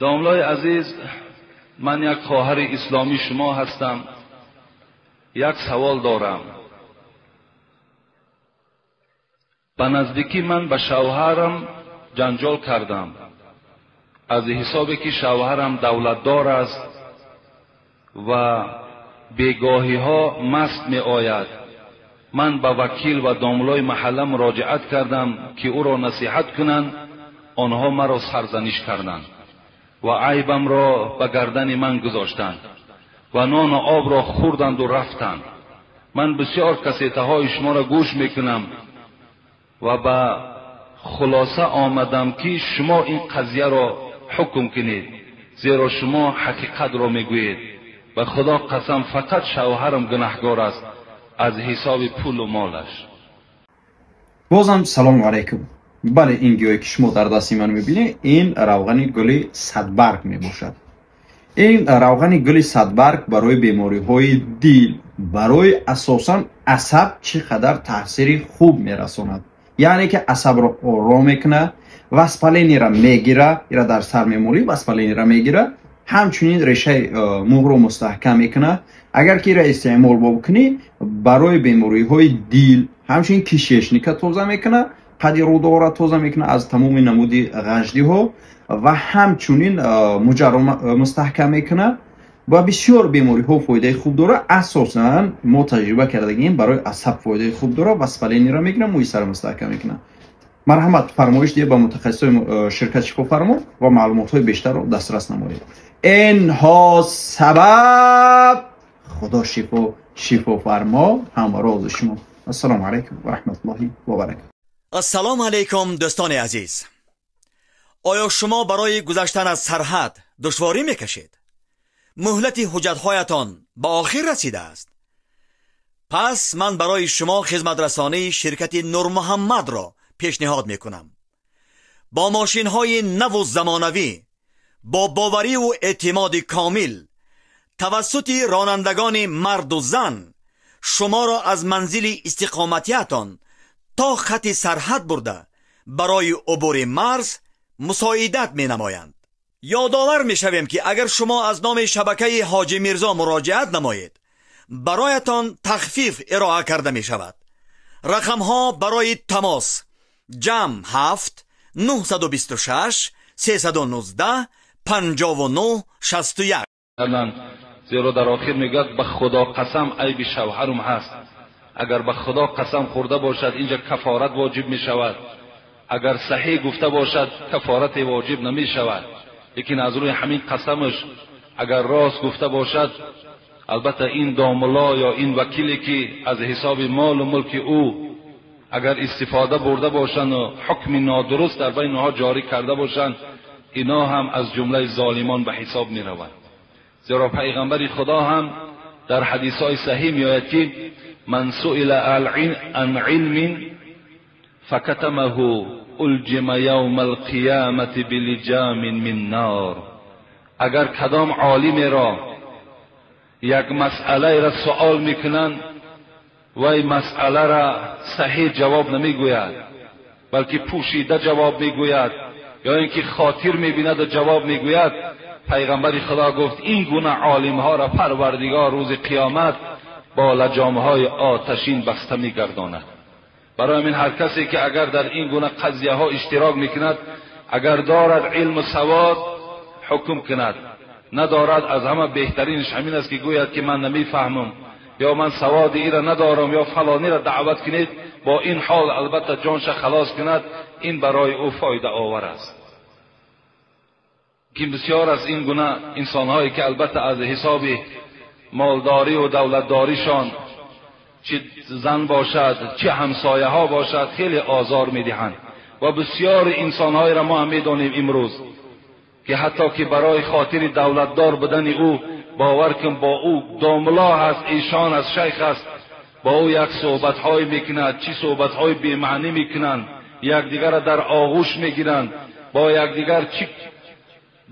Домлای عزیز، من یک خواهر اسلامی شما هستم. یک سوال دارم. به نزدیکی من به شوهرم جنجال کردم، از حسابی که شوهرم دولتدار است و بیگاهی ها مست می آید. من به وکیل و داملای محله مراجعت کردم که او را نصیحت کنند. آنها مرا سرزنش کردند و عیبم را به گردن من گذاشتند و نان و آب را خوردند و رفتند. من بسیار کسیته های شما را گوش میکنم و به خلاصه آمدم که شما این قضیه را حکم کنید، زیرا شما حقیقت را میگویید. به خدا قسم فقط شوهرم گناهگار است از حساب پول و مالش. بازم سلام علیکم. بله، این گیاهی که شما در دست من میبینید این روغن گل صدبرگ میباشد. این روغن گل صدبرگ برای بیماری های دل، برای اساسا عصب چقدر تاثیر خوب میرساند. یعنی که عصب را آرام میکنه، воспаление را میگیره، را در سر میمولی воспаление را میگیره، همچنین ریشه مو رو مستحکم میکنه. اگر که را استعمال بکنی برای بیماری های دل، همچنین кишечник а تازه میکنه، قدی روده را تازه میکنه از تمام نمودی غشدی ها و همچنین مجا را مستحکم میکنه و بسیار بیماری ها فایده خوب داره. اساسا ما تجربه کردگیم برای عصب فایده خوب داره، воспаление را میگیره، موی سر مستحکم میکنه. مرحمت فرمایش دیگه با متخصص شرکت شفافرما و معلومات های بیشتر رو دسترس نمایید. اینها سبب خدا شفا شفافرما همراز شما. السلام علیکم و رحمت الله و برکاته. السلام علیکم دوستان عزیز. آیا شما برای گذشتن از سرحد دشواری میکشید؟ مهلت حجتهایتان به آخر رسیده است. پس من برای شما خدمت رسانی شرکت نور محمد را پیشنهاد میکنم. با ماشین های نو و زمانوی، با باوری و اعتماد کامل، توسط رانندگان مرد و زن شما را از منزل استقامتیتان تا خط سرحد برده برای عبور مرز مساعدت می نمایند. یادآور می شویم که اگر شما از نام شبکه حاجی میرزا مراجعت نمایید برایتان تخفیف ارائه کرده می شود. رقم ها برای تماس: جمع 7 926 319 59 61. زیرا در آخر میگوید به خدا قسم عیب شوهرم هست. اگر به خدا قسم خورده باشد اینجا کفارت واجب می شود، اگر صحیح گفته باشد کفارت واجب نمی شود. لیکن از روی همین قسمش اگر راست گفته باشد، البته این داملا یا این وکیلی که از حساب مال و ملک او اگر استفاده برده باشند و حکم نادرست در بین آنها جاری کرده باشند، اینا هم از جمله ظالمان به حساب می روند. زیرا پیغمبر خدا هم در حدیث های صحیح می آید که من سئل عن علم فکتمه الجم یوم القیامت بلجام من نار. اگر کدام عالم را یک مسئله را سوال میکنند و این مسئله را صحیح جواب نمیگوید، بلکه پوشیده جواب میگوید یا اینکه خاطر میبیند و جواب میگوید، پیغمبر خدا گفت این گونه عالم ها را پروردگار روز قیامت با لجامهای آتشین بسته میگرداند. برای همین هر کسی که اگر در این گونه قضیه ها اشتراک میکند، اگر دارد علم و سواد حکم کند، ندارد از همه بهترینش همین است که گوید که من نمیفهمم یا من سواد ای را ندارم یا فلانی را دعوت کنید، با این حال البته جانش خلاص کند، این برای او فایده آور است. که بسیار از این گونه انسانهایی که البته از حساب مالداری و دولتداریشان چه زن باشد چه همسایه ها باشد خیلی آزار میدهند و بسیار انسانهایی را ما هم میدانیم امروز که حتی که برای خاطر دولتدار بدن او، باور کن با او داملا هست، ایشان از شیخ است، با او یک صحبت های میکند، چی صحبت های بی‌معنی میکنند، یکدیگر را در آغوش میگیرند، با یکدیگر چی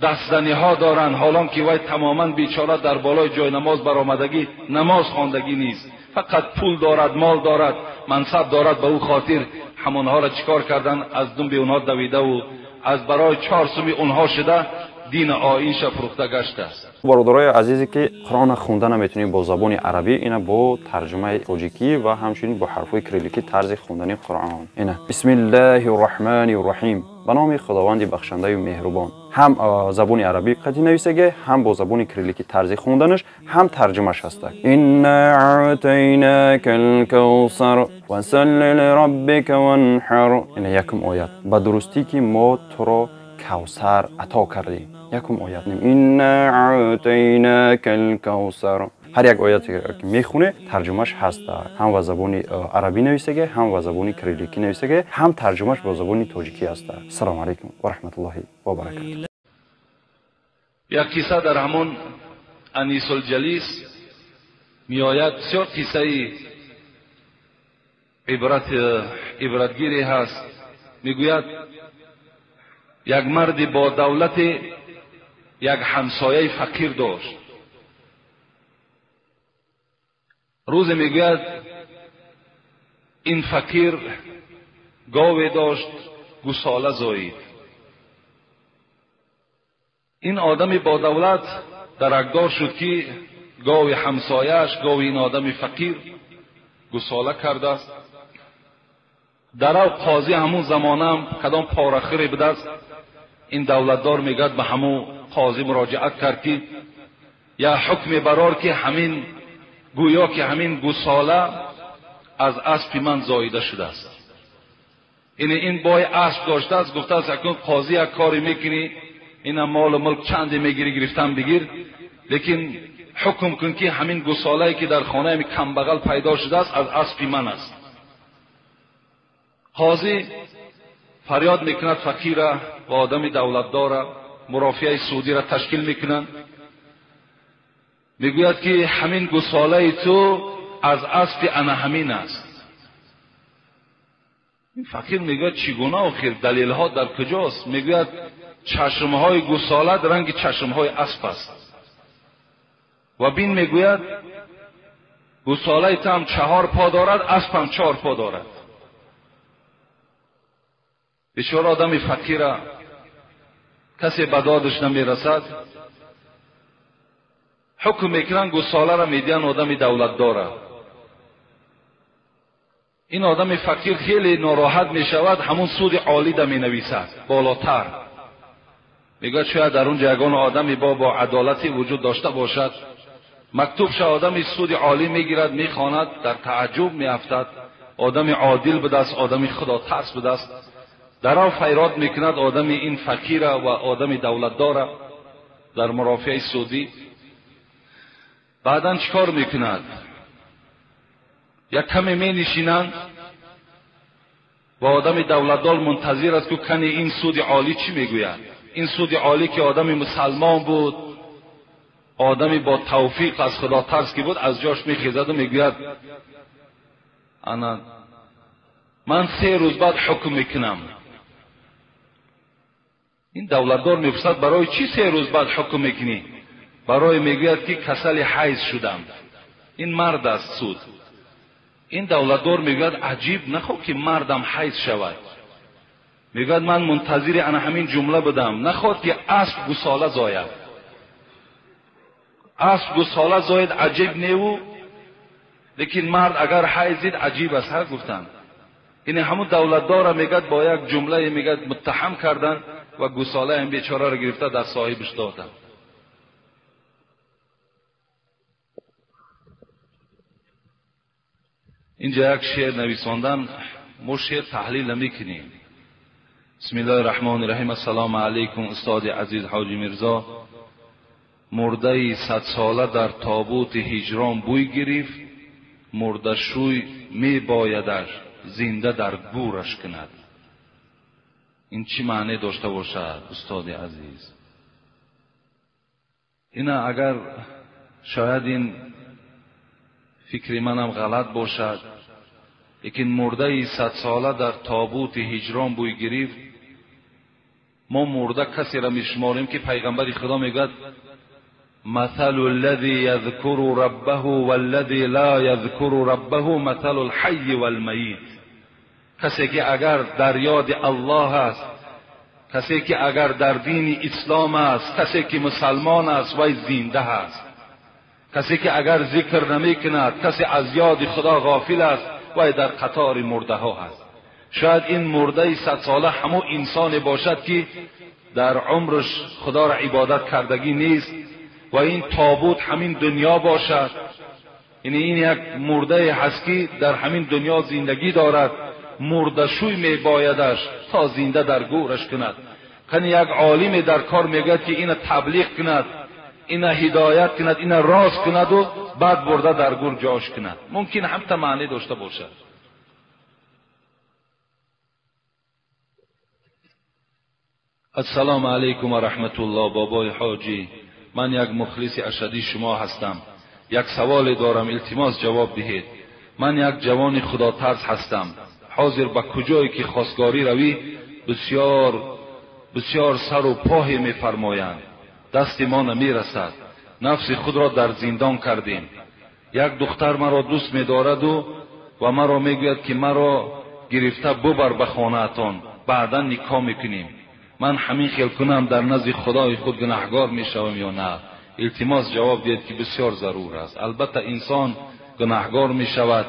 دستزنی ها دارند، حالان که وی تماما بیچاره در بالای جای نماز برآمدگی نماز خواندگی نیست، فقط پول دارد، مال دارد، منصب دارد، به او خاطر همانها را چیکار کردن، از دنب اونها دویده و از برای 4 سومی اونها شده дин оинша фурӯхта гаштааст. Бародарои азизе ки Қуръонро хонда наметавонед бо забони арабӣ, ина бо тарҷумаи тоҷикӣ ва ҳамчунин бо ҳарфҳои кирилликӣ тарзи хондани Қуръон. Ина бисмиллаҳи рраҳмани рраҳим, ба номи Худованди бахшандаю меҳрубон. Ҳам забони арабӣ қатъи нависаге, ҳам бо забони кирилликӣ тарзи хонданаш, ҳам тарҷумаш ҳаста. Инна аътайнака алкавсар фасалли лираббика ванҳар. Ина якум оят. Ба дурустӣ ки мо туро кавсар ато кардем. Якум оят. Инна аътайнака алкавсар. Ҳар як ояте ки мехоне тарҷумаш ҳаста. Ҳам ба забони арабӣ нависаге, ҳам ба забони кирилликӣ нависаге, ҳам тарҷумаш бо забони тоҷикӣ ҳаста. Ассалому алайкум ва раҳматуллоҳи ва баракатуҳ. Як қисса дар ҳамон Анисулҷалис меояд. Бисёр қиссаи ибратгире ҳаст. Мегӯяд як марди бо давлате як ҳамсояи фақир дошт. Рӯзе мегӯяд ин фақир гове дошт, гусола зоид. Ин одами бо давлат даракдор шуд ки гови ҳамсояаш, гови ин одами фақир гусола кардааст. Дарав қозӣ ҳамун замонаам кадом порахӯре будааст. Ин давлатдор мегӯяд ба ҳамун қозӣ муроҷиат кард ки я ҳукме барор ки ҳамин гӯё ки ҳамин гусола аз аспи ман зоида шудааст. Ин бой асп доштааст, гуфтааст акнун қозӣ як коре мекунӣ, ина молу мулк чанде мегирӣ, гирифтан бигир, лекин ҳукм кун ки ҳамин гусолае ки дар хонаи камбағал пайдо шудааст аз аспи ман аст. Қозӣ фарёд мекунад фақира ва одами давлатдора, мурофиаи судиро ташкил мекунанд. Мегӯяд ки ҳамин гусолаи ту аз аспи ана ҳамин аст. Ин фақир мегӯяд чӣ гуна охир, далелҳо дар куҷост? Мегӯяд чашмҳои гусолат ранги чашмҳои асп аст. Ва бин мегӯяд гусолаи ту ҳам 4 по дорад, асп ҳам 4 по дорад. Бечора одами фақира касе ба додаш намерасад. Ҳукм мекунанд гусоларо медиҳанд одами давлатдора. Ин одами фақир хеле нороҳат мешавад, ҳамун суди олида менависад болотар. Мегӯяд шояд дар он ҷо ягон одаме бо адолате вуҷуд дошта бошад. Мактубша одами суди олӣ мегирад, мехонад, дар таъаҷҷуб меафтад. Одами одил будааст, одами худотарс будааст. Дарав файрод мекунад одами ин фақира ва одами давлатдора дар мурофиаи судӣ. Баъдан чӣ кор мекунад? Як каме менишинанд ва одами давлатдор мунтазир аст ки кани ин суди олӣ чӣ мегӯяд. Ин суди олӣ ки одами мусалмон буд, одами бо тавфиқ аз худотарс ки буд, аз ҷош мехезаду мегӯяд ана ман 3 рӯз баъд ҳукм мекунам. Ин давлатдор мепурсад барои чӣ 3 рӯз баъд ҳукм мекунӣ? Барои мегӯяд ки касали ҳайз шудам. Ин мард аст суд. Ин давлатдор мегӯяд аҷиб, нахоҳ ки мардам ҳайз шавад. Мегӯяд ман мунтазири ана ҳамин ҷумла будам, нахоҳ ки асп гусола зояд. Асп гусола зояд аҷиб неву, лекин мард агар ҳайз дид аҷиб аст. Ҳа гуфтанд. Ин ҳамун давлатдора мегӯяд бо як ҷумлае мегӯяд муттаҳам карданд ва гусолаи ин бечораро гирифта дар соҳибаш доданд. Инҷа як шеър нависондан, мо шеър таҳлил намекунем. Бисмиллоҳи рраҳмони рраҳим. Ассалому алайкум устоди азиз ҳоҷи Мирзо. Мурдаи 100 сола дар тобути ҳиҷрон бӯй гирифт, мурдашӯй мебоядаш зинда дар гӯраш кунад. Ин чӣ маъне дошта бошад устоди азиз? Ина агар шояд ин фикри манам ғалат бошад, лекин мурдаи 100 сола дар тобути ҳиҷрон бӯй гирифт. Мо мурда касеро мешуморем ки пайғамбари Худо мегӯяд مثل الذي يذكر ربه والذي لا يذكر ربه مثل الحي والمیت. کسی که اگر در یاد الله است، کسی که اگر در دین اسلام است، کسی که مسلمان است، وی زنده است. کسی که اگر ذکر نمی کند، کسی از یاد خدا غافل است، وی در قطار مرده ها است. شاید این مرده 100 ساله همو انسان باشد که در عمرش خدا را عبادت کردگی نیست و این تابوت همین دنیا باشد. یعنی این یک مرده هست که در همین دنیا زندگی دارد، مرده شوی می بایدش تا زنده در گورش کند. کنی یک عالم در کار میگوید که اینو تبلیغ کند، اینو هدایت کند، اینو راست کند و بعد برده در گور جاش کند. ممکن هم تا معنی داشته باشد. السلام علیکم و رحمت الله. بابای حاجی، من یک مخلص اشدی شما هستم. یک سوال دارم، التماس جواب دهید. من یک جوان خدا ترس هستم. حاضر به کجایی که خواستگاری روی بسیار بسیار سر و پاه میفرمایند، دست ما نمیرسد. نفس خود را در زندان کردیم. یک دختر مرا دوست میدارد و مرا میگوید که مرا گرفته ببر به خانه‌تان، بعدا نکاح میکنیم. من همین خیل کنم در نزد خدای خود گناهگار میشوم یا نه؟ التماس جواب دهید که بسیار ضرور است. البته انسان گناهگار میشود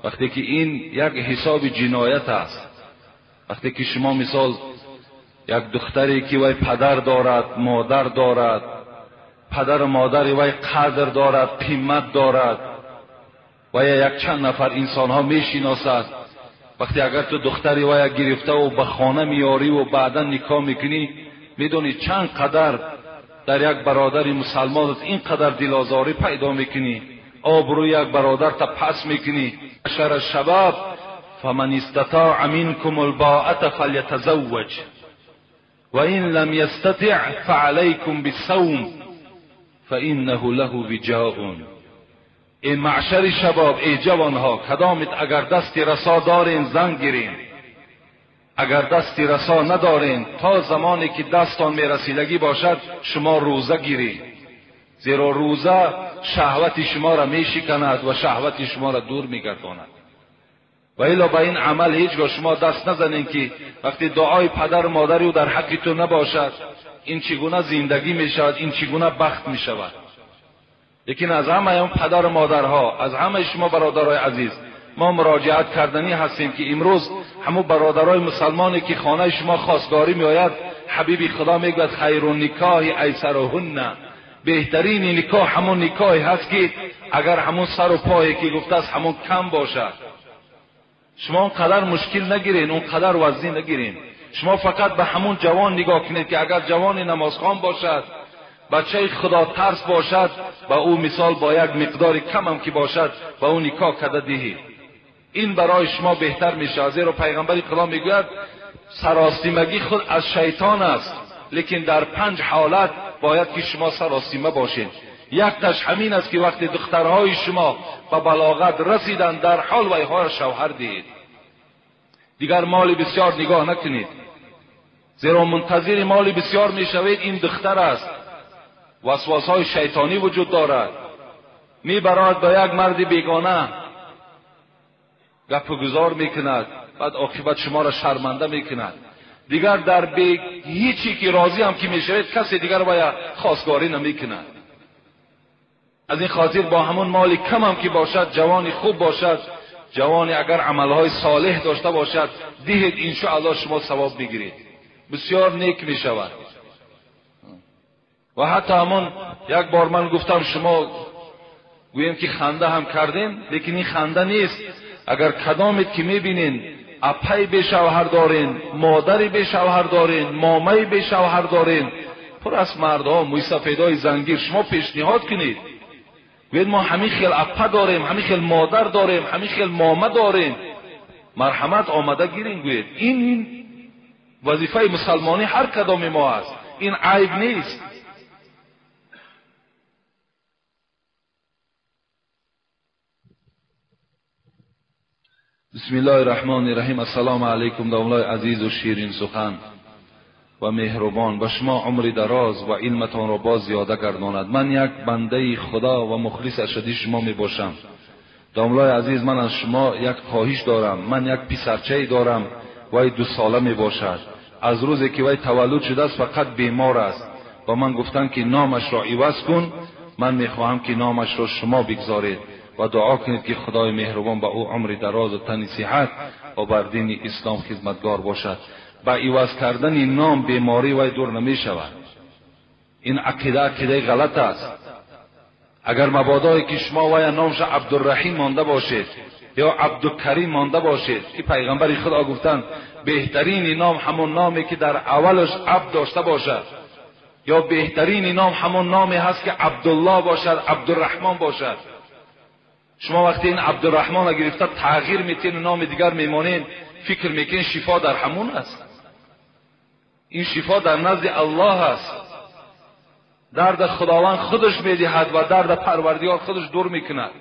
وقتی که این یک حساب جنایت است. وقتی که شما مثال یک دختری که وی پدر دارد، مادر دارد، پدر و مادر وی قدر دارد، قیمت دارد و یک چند نفر انسان ها میشناسد، وقتی اگر تو دختری وی گرفته و به خانه میاری و بعدا نکاح میکنی، میدونی چند قدر در یک برادر مسلمان این قدر دلازاری پیدا میکنی، آبروی یک برادر تا پس میکنی. شر الشباب فمن استطاع منكم الباءة فليتزوج وإن لم يستطع فعليكم بالصوم فإنه له وجاء. ای معشر شباب، ای جوانها، کدامت اگر دست رسا دارین زن گیرین، اگر دست رسا ندارین تا زمانی که دستان میرسیدگی باشد شما روزه گیرین، زیرا روزه شهوت شما را میشکند و شهوت شما را دور میگرداند. و الا به این عمل هیچگاه شما دست نزنین که وقتی دعای پدر و مادر او در حق تو نباشد، این چگونه زندگی میشود، این چگونه بخت میشود. لیکن از همه اون پدر و مادرها، از همه شما برادرای عزیز، ما مراجعت کردنی هستیم که امروز همو برادرای مسلمانی که خانه شما خواستگاری میآید، حبیبی خدا میگوید خیر النکاح ایسرهن، بهترین نکاح همون نکاحی هست که اگر همون سر و پایی که گفته است همون کم باشد. شما اونقدر مشکل نگیرین، اونقدر وزنی نگیرین. شما فقط به همون جوان نگاه کنید که اگر جوان نمازخوان باشد، بچه خدا ترس باشد، با او مثال با یک مقدار کم هم که باشد با او نکاح کرده دهید. این برای شما بهتر میشه. زیرا پیغمبر خدا میگوید سراسیمگی خود از شیطان است، لیکن در 5 حالت باید که شما سراسیمه باشید. یک تاش همین است که وقتی دخترهای شما به بلاغت رسیدند در حال ویها را شوهر دهید. دیگر مال بسیار نگاه نکنید، زیرا منتظر مال بسیار میشوید. این دختر است، وسواس های شیطانی وجود دارد، میبرد به یک مرد بیگانه، گپ گذار میکند، بعد عاقبت شما را شرمنده میکند. دیگر در بی هیچی که راضی هم که میشوید کسی دیگر باید خواستگاری نمیکند. از این خاطر با همون مال کم هم که باشد، جوانی خوب باشد، جوانی اگر عملهای صالح داشته باشد دهید، انشاءالله شما ثواب میگیرید، بسیار نیک میشود. و حتی همون یک بار من گفتم، شما گوییم که خنده هم کردین، لیکن این خنده نیست. اگر کدامت که میبینین اپای به شوهر دارین، مادری به شوهر دارین، مامایی به شوهر دارین، پر از مردها موی سفیدای زنگیر، شما پیشنهاد کنید، گویید ما همین خیل اپا داریم، همین خیل مادر داریم، همین خیل مامه داریم، مرحمت آمده گیرین. گویید این وظیفه مسلمانی هر کدام ما است، این عیب نیست. بسم الله الرحمن الرحیم. السلام علیکم دولای عزیز و شیرین سخن و مهربان، و شما عمر دراز و علمتان را باز زیاده گرداند. من یک بنده خدا و مخلص اشدی شما می باشم. داملای عزیز، من از شما یک خواهش دارم. من یک پسرچه دارم و 2 ساله می باشد. Аз рӯзе ки вай таваллуд шудааст фақат бемор аст. Ба ман гуфтанд ки номашро иваз кун. Ман мехоҳам ки номашро шумо бигзоред ва дуо кунед ки Худои меҳрубон ба ӯ умри дароз ва тани сиҳат ва бар дини ислом хизматгор бошад. Ба иваз кардани ном беморӣ вай дур намешавад. Ин ақида ақидаи ғалат аст. Агар мабодое ки шумо вая номша Абдурраҳим монда бошед ё Абдукарим монда бошед, ки пайғамбари Худо гуфтанд беҳтарини ном ҳамон номе ки дар аввалаш абд дошта бошад, ё беҳтарини ном ҳамон номе ҳаст ки Абдуллоҳ бошад, Абдурраҳмон бошад. Шумо вақте ин Абдурраҳмонро гирифта тағйир метиҳед, номи дигар мемонед, фикр мекунед шифо дар ҳамон аст. Ин шифо дар назди Аллоҳ аст. Дард Худованд худаш медиҳад ва дард Парвардигор худаш дур мекунад.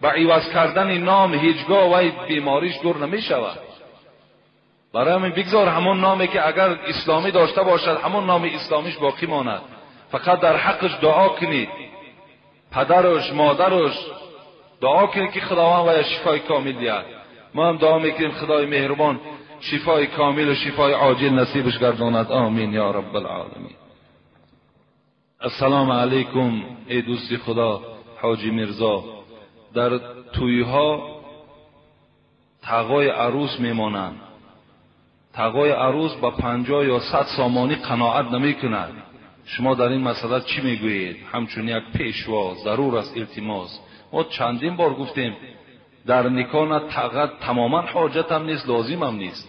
Ба иваз кардани ном ҳеҷгоҳ вай бемориш дур намешавад. Барои ҳамин бигзор ҳамон номе ки агар исломӣ дошта бошад, ҳамон номи исломиш боқӣ монад. Фақат дар ҳаққаш дуо кунед, падараш, модараш дуо кунед ки Худованд вай шифои комил диҳад. Мо ҳам дуо мекунем Худои меҳрубон шифои комил ва шифои оҷил насибаш гардонад. Омин ё раббалъоламин. Ассалому алайкум эй дӯсти Худо Ҳоҷи Мирзо. Дар тӯйҳо тағои арӯс мемонанд. Тағои арӯс ба 50 ё 100 сомонӣ қаноат намекунад. Шумо дар ин масъала чӣ мегӯед? Ҳамчун як пешво зарур аст илтимос. Мо чандин бор гуфтем дар никоҳ на таға тамоман ҳоҷатам нест, лозимам нест.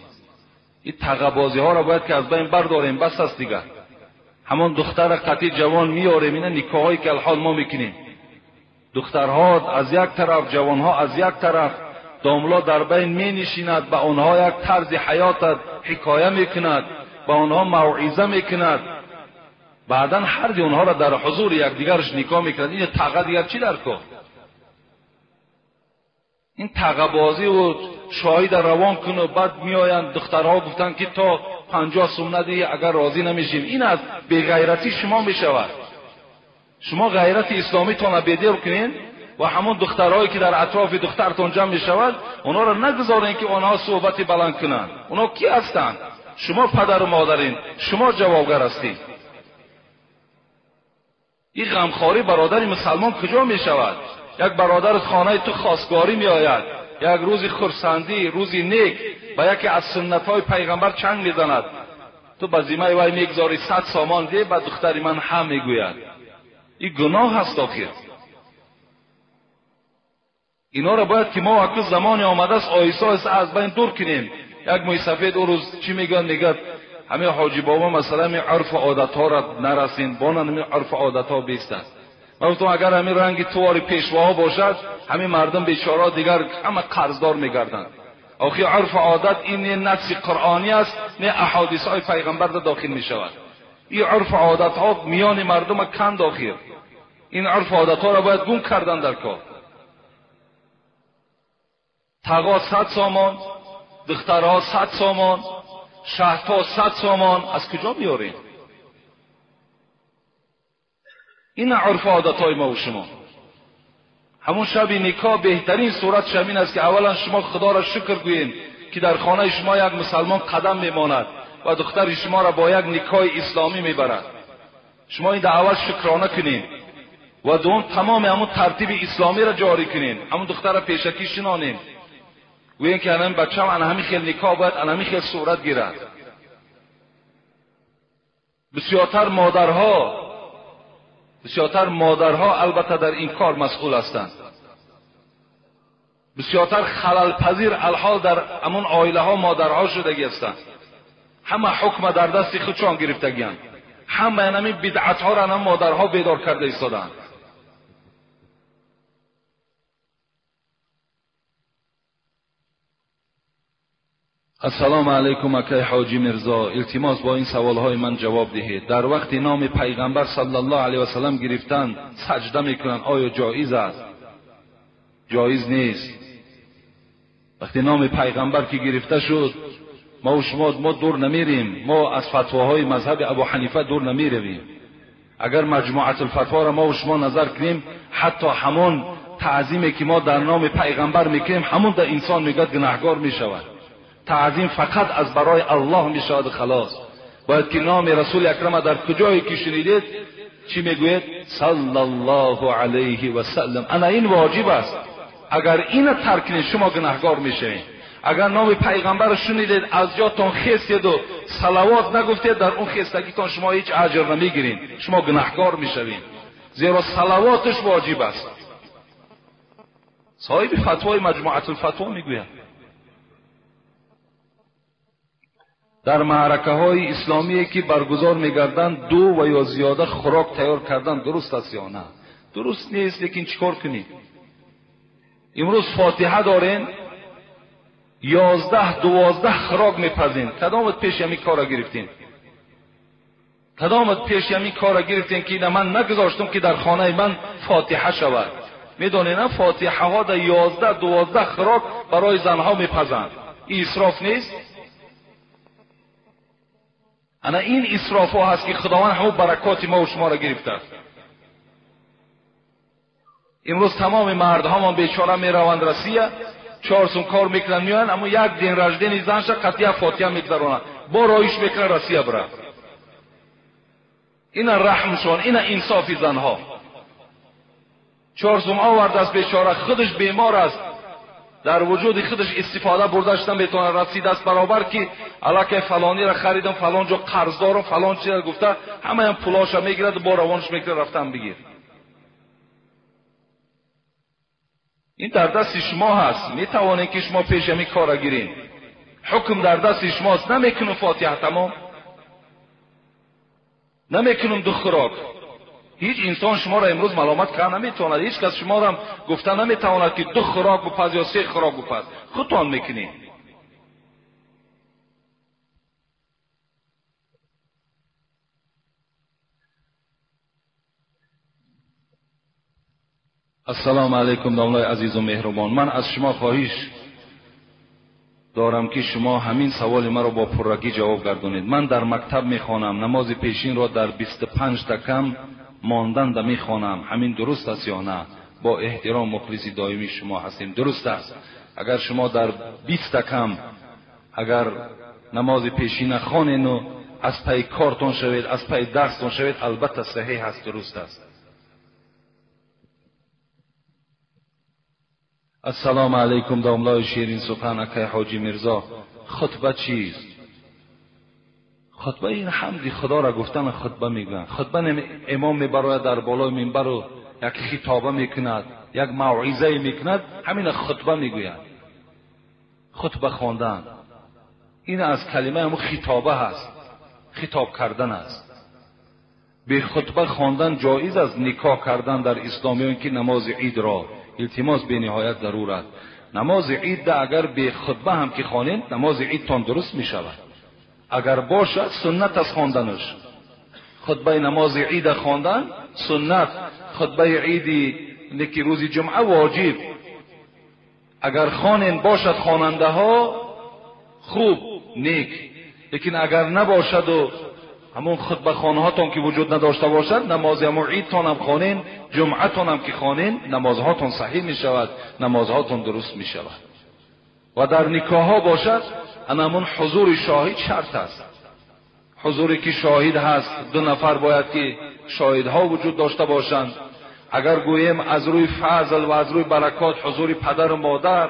Ин тағабозиҳоро бояд ки аз байн бардорем, бас аст дигар. Ҳамон духтара қатъи ҷавон меорем, ина никоҳҳое ки алҳол мо мекунем. Духтарҳо аз як тараф, ҷавонҳо аз як тараф, домло дар байн менишинад, ба онҳо як тарзи ҳаётат ҳикоя мекунад, ба онҳо мавъиза мекунад. Баъдан ҳарди онҳоро дар ҳузури якдигарш никоҳ мекунад. Ин таға дигар чӣ дар кор? Ин тағабозиву шоҳида равон куну баъд меоянд духтарҳо гуфтанд ки то 50 сум надиҳӣ агар розӣ намешем. Ин аз беғайратӣ шумо мешавад. Шумо ғайрати исломитонро бедор кунед ва ҳамон духтарҳое ки дар атрофи духтартон ҷамъ мешавад, онҳоро нагузоред ки онҳо суҳбати баланд кунанд. Онҳо ки ҳастанд? Шумо падару модарин, шумо ҷавобгар ҳастед. Ин ғамхорӣ бародари мусалмон куҷо мешавад? Як бародар хонаи ту хостгорӣ меояд, як рӯзи хурсандӣ, рӯзи нек ба яке аз суннатҳои пайғамбар чанг мезанад. Ту ба зимаи вай мегузорӣ 100 сомон де, ба духтари ман ҳам мегӯяд. Ин гуноҳ аст охир. Инҳоро бояд ки мо акнун замоне омадааст оҳиста оҳиста аз байн дур кунем. Як мӯйсафед ӯ рӯз чӣ мегӯяд? Мегӯяд ҳамин ҳоҷи бобо масалан ҳамин урфу одатҳоро нарасин, бонан ҳамин урфу одатҳо бест аст. Ман гуфтам агар ҳамин ранги тувори пешвоҳо бошад, ҳамин мардум бечораҳо дигар ҳама қарздор мегарданд. Охир урфу одат ин не нафси қуръонӣ аст, не аҳодисҳои пайғамбар дохил мешавад. Ин урфу одатҳо миёни мардума канд охир. Ин урфу одатҳоро бояд гум кардан дар кор. Тағо 100 сомон, духтарҳо 100 сомон, шаҳрҳо 100 сомон, аз куҷо меорем? Ин урфу одатҳои мо ва шумо. Ҳамон шаби никоҳ беҳтарин сурат ҳамин аст ки аввалан шумо Худоро шукр гӯед ки дар хонаи шумо як мусалмон қадам мемонад ва духтари шуморо бо як никоҳи исломӣ мебарад. Шумо ин дар аввал шукрона кунед ва дуюм тамоми ҳамон тартиби исломиро ҷорӣ кунед. Ҳамон духтарро пешакӣ шинонем, гӯем ки ана бачам ана ҳамин хел никоҳ бояд ана ҳамин хел сурат гирад. Бисёртар модарҳо албатта дар ин кор масъул ҳастанд. Бисёртар халалпазир алҳол дар ҳамон оилаҳо модарҳо шудагӣ ҳастанд. Ҳама ҳукма дар дасти худшон гирифтагианд. Ҳама ҳамин бидъатҳоро ҳам модарҳо бедор карда истодаанд. Ассалому алайкум акай Ҳоҷи Мирзо. Илтимос бо ин саволҳои ман ҷавоб диҳед. Дар вақти номи пайғамбар саллаллоҳу алайҳи васаллам гирифтан саҷда мекунанд, оё ҷоиз аст? Ҷоиз нест. Вақти номи пайғамбар ки гирифта шуд, мо ва шумо мо дур намерем, мо аз фатвоҳои мазҳаби Абу Ҳанифа дур намеравем. Агар маҷмӯатулфатворо мо ва шумо назар кунем, ҳатто ҳамон таъзиме ки мо дар номи пайғамбар мекунем, ҳамон дар инсон мегӯяд гунаҳгор мешавад. Таъзим фақат аз барои Аллоҳ мешавад халос. Бояд ки номи Расули Акрам дар куҷое ки шунидед чӣ мегӯед? Саллаллоҳу алайҳи васаллам. Ана ин воҷиб аст. Агар ина тарк кунед шумо гунаҳгор мешавед. Агар номи пайғамбарро шунидед аз ҷотон хестеду салавот нагуфтед, дар он хестагитон шумо ҳеҷ аҷр намегиред, шумо гунаҳгор мешавед, зеро салавоташ воҷиб аст. Соҳиби фатвои Маҷмуатулфатво мегӯяд дар маъракаҳои исломие ки баргузор мегарданд ду ва ё зиёда хӯрок тайёр кардан дуруст аст ё на? Дуруст нест, лекин чӣ кор кунем? Имрӯз фотиҳа дорем, 11-12 хӯрок мепазем. Кадомат пеши ҳамин кора гирифтем? Кадомат пеши ҳамин кора гирифтем ки ина ман нагузоштам ки дар хонаи ман фотиҳа шавад? Медонед, на фотиҳаҳо дар 11-12 хӯрок барои занҳо мепазанд. Ин исроф нест? Ана ин исрофҳо ҳаст ки Худованд ҳамон баракоти мо ва шуморо гирифтааст. Имрӯз тамоми мардҳомон бечора мераванд Россия, 4 сум кор мекунанд, меоянд, аммо як день рождения занша қатъия фотиҳа мегузаронанд, бо роиш мекунанд Россия бира. Ина раҳмшон, ина инсофи занҳо. 4 сум овардааст бечора, худаш бемор аст, дар вуҷуди худаш истифода бурдаш наметавонад, расидааст баробар ки аллакай фалониро харидам, фалон ҷо қарз дорам, фалон чизро гуфта, ҳамаям пулоша мегирад, бо равонаш мекунад, рафтан бигир. Ин дар дасти шумо ҳаст, метавонед ки шумо пеш ҳамин кора гиред. Ҳукм дар дасти шумост. Намекунам фотиҳа, тамом намекунам ду хӯрок. Ҳеҷ инсон шуморо имрӯз маломат карда наметавонад, ҳеҷ кас шуморо ҳам гуфта наметавонад ки 2 хӯрок бупаз ё 3 хӯрок бупаз. Худтон мекунед. Ассалому алайкум домлаи азизу меҳрубон. Ман аз шумо хоҳиш дорам ки шумо ҳамин саволи маро бо пуррагӣ ҷавоб гардонед. Ман дар мактаб мехонам, намози пешинро дар 25 та кам монданда мехонам. Ҳамин дуруст аст ё на? Бо эҳтиром мухлиси доимии шумо ҳастем. Дуруст аст. Агар шумо дар 20 та кам агар намози пешина хонену аз пайи кортон шавед, аз пайи дарстон шавед, албатта саҳеҳ аст, дуруст аст. Ассалому алайкум домлаи ширин сухан акай ҳоҷи Мирзо. Хутба чист? Хутба ин ҳамди Худоро гуфтан хутба мегӯянд. Хутба имом мебарояд дар болои минбару як хитоба мекунад, як мавъизае мекунад, ҳамина хутба мегӯянд. Хутба хондан ин аз калимаи ҳамун хитоба ҳаст, хитоб кардан аст. Бе хутба хондан ҷоиз аст никоҳ кардан дар ислом ё ин ки намози идро. Илтимос бениҳоят зарур аст. Намози ид агар бе хутба ҳам ки хонед, намози идтон дуруст мешавад. Агар бошад суннат аст хонданаш. Хутбаи намози ида хондан суннат, хутбаи иди неки рӯзи ҷумъа воҷиб. Агар хонен бошад хонандаҳо хуб, нек, лекин агар набошаду ҳамон хутбахонҳотон ки вуҷуд надошта бошад, намози ҳамон идтонам хонен, ҷумъатонам ки хонен, намозҳотон саҳиҳ мешавад, намозҳотон дуруст мешавад. Ва дар никоҳҳо бошад, ана ҳамон ҳузури шоҳид шарт аст. Ҳузуре ки шоҳид ҳаст, 2 нафар бояд ки шоҳидҳо вуҷуд дошта бошанд. Агар гӯем аз рӯи фазл ва аз рӯи баракот ҳузури падару модар,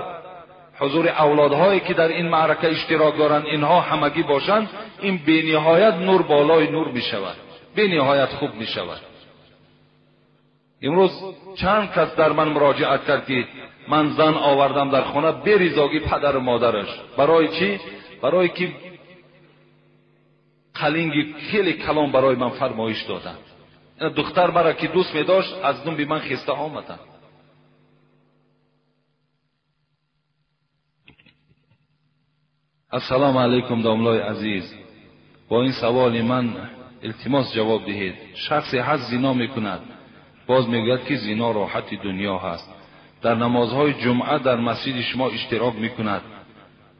ҳузури авлодҳое ки дар ин маърака иштирок доранд, инҳо ҳамагӣ бошанд, ин бениҳоят нур болои нур мешавад, бениҳоят хуб мешавад. Имрӯз чанд кас дар ман муроҷиат кард ки ман зан овардам дар хона беризогӣ падару модараш. Барои чӣ? Барои ки қалинги хеле калон барои ман фармоиш доданд. Духтар маро ки дӯст медошт, аз думби ман хеста омаданд. Ассалому алайкум домлои азиз. Бо ин саволи ман илтимос ҷавоб диҳед. Шахсе ҳаст зино мекунад, боз мегӯяд ки зино роҳати дунё ҳаст. Дар намозҳои ҷумъа дар масҷиди шумо иштирок мекунад,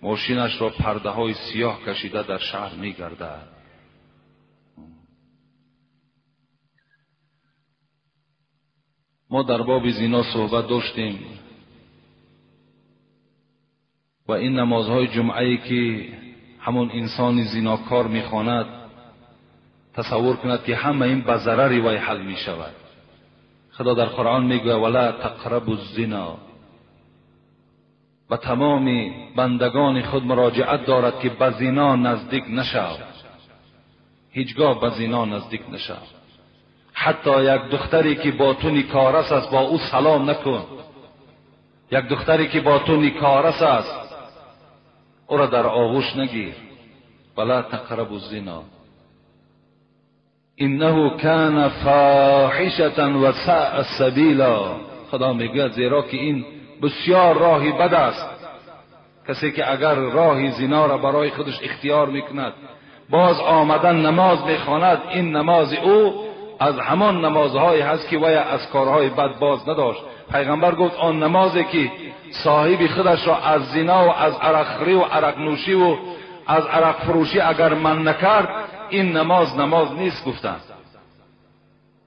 мошинашро пардаҳои сиёҳ кашида дар шаҳр мегардад. Мо дар боби зино суҳбат доштем ва ин намозҳои ҷумъае ки ҳамон инсони зинокор мехонад, تصور کند که همه این به ضرر وی حل می شود. خدا در قرآن میگوید ولا تقربوا الزنا. و تمام بندگان خود مراجعت دارد که به زنا نزدیک نشو، هیچگاه به زنا نزدیک نشو. حتی یک دختری که با تو نکارس است با او سلام نکن. یک دختری که با تو نکارس است او را در آغوش نگیر. ولا تقربوا الزنا انه کان فاحشة و ساء سبیلا. خدا میگوید زیرا که این بسیار راهی بد است. کسی که اگر راه زنا را برای خودش اختیار میکند، باز آمدن نماز میخواند، این نماز او از همان نمازهایی هست که وی از کارهای بد باز نداشت. پیغمبر گفت آن نمازی که صاحب خودش را از زنا و از عرقخوری و عرق نوشی و از عرق فروشی اگر من نکرد، این نماز نماز نیست. گفتند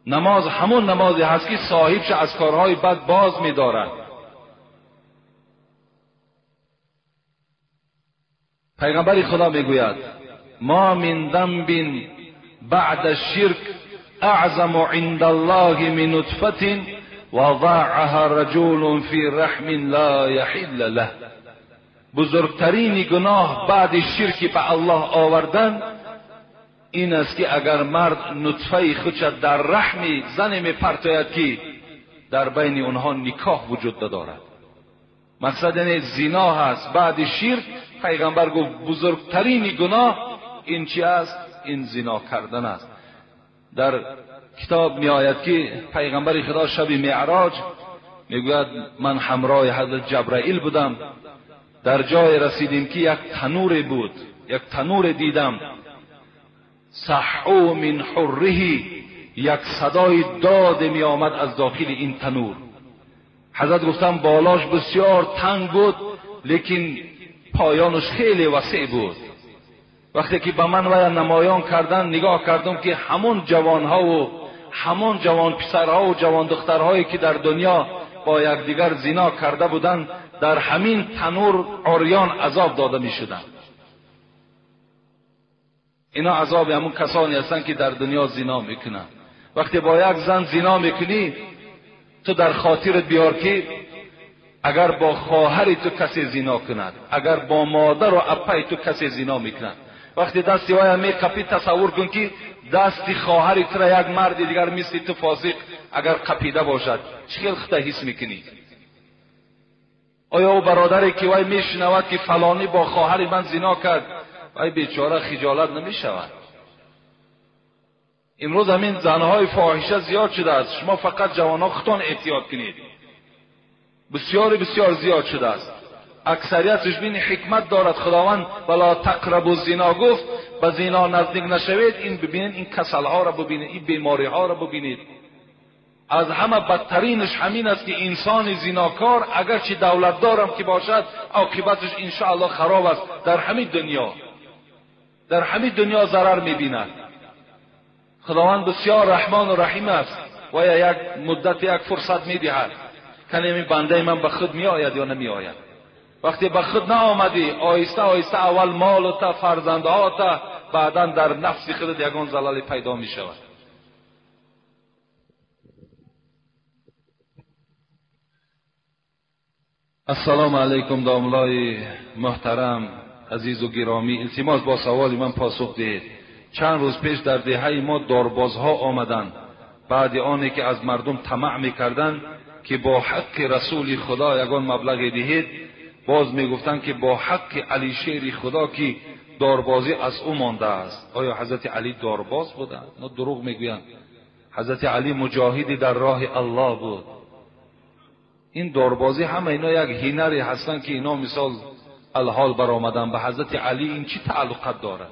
نماز همون نمازی هست که صاحبش از کارهای بد باز می‌دارد. پیغمبر خدا میگوید ما من ذنب بعد الشرک اعظم عند الله من نطفة وضعها رجل فی رحم لا یحل له. بزرگترین گناه بعد شرک به الله آوردن این است که اگر مرد نطفه خودش در رحم زن میپرتاید که در بین اونها نکاح وجود ندارد. مقصد یعنی زنا هست بعد شرک. پیغمبر گفت بزرگترین گناه این چی است؟ این زنا کردن است. در کتاب می آید که پیغمبر خدا شب معراج میگوید من همراه حضرت جبرائیل بودم، در جای رسیدیم که یک تنور بود، یک تنور دیدم، صحو من حره، یک صدای داد می آمد از داخل این تنور. حضرت گفتم بالاش بسیار تنگ بود لیکن پایانش خیلی وسیع بود. وقتی که به من ویا نمایان کردن، نگاه کردم که همون جوانها و همون جوان پسرها و جوان دخترهایی که در دنیا با یکدیگر زنا کرده بودند در همین تنور عریان عذاب داده می شدند. اینا عذاب همون کسانی هستند که در دنیا زنا میکنند. وقتی با یک زن زنا میکنی، تو در خاطرت بیار که اگر با خواهر تو کسی زنا کند، اگر با مادر و اپای تو کسی زنا میکند، وقتی دستی وایا میقپی تصور کن که دست خواهر تو را یک مرد دیگر مثل تو فاسق اگر قپیده باشد، چه خود حس میکنی؟ آیا او برادری که وای میشنود که فلانی با خواهر من زنا کرد، وای بیچاره خجالت نمیشود؟ امروز همین زنهای فاحشه زیاد شده است. شما فقط جوانها خودتان احتیاط کنید، بسیار بسیار زیاد شده است. اکثریتش بین حکمت دارد. خداوند ولا تقربوا الزنا گفت، به زنا نزدیک نشوید. این ببینید، این کسلها را ببینید، این بیماری ها را ببینید. از همه بدترینش همین است که انسان زیناکار اگرچه دولت دارم که باشد، عاقبتش انشاءالله خراب است. در همین دنیا، در همین دنیا ضرر میبیند. خداوند بسیار رحمان و رحیم است و یک مدت یک فرصت میدهد که این بنده من به خود میآید یا نمیآید. وقتی به خود نآمدی، آهسته آهسته اول مال تا فرزندها تا بعدا در نفس خودت یگان زلال پیدا می شود. السلام علیکم داملای محترم، عزیز و گرامی. التماس با سوال من پاسخ دهید. چند روز پیش در دهه ما داربازها آمدند، بعد آنی که از مردم طمع میکردند که با حق رسول خدا یگان مبلغ دهید، باز میگفتند که با حق علی شیر خدا که داربازی از او مانده است. آیا حضرت علی دارباز بودند؟ نه، دروغ میگویند. حضرت علی مجاهدی در راه الله بود. این داربازی همه اینا یک هنری هستند که اینا مثال الحال برآمدن. به حضرت علی این چی تعلقات دارد؟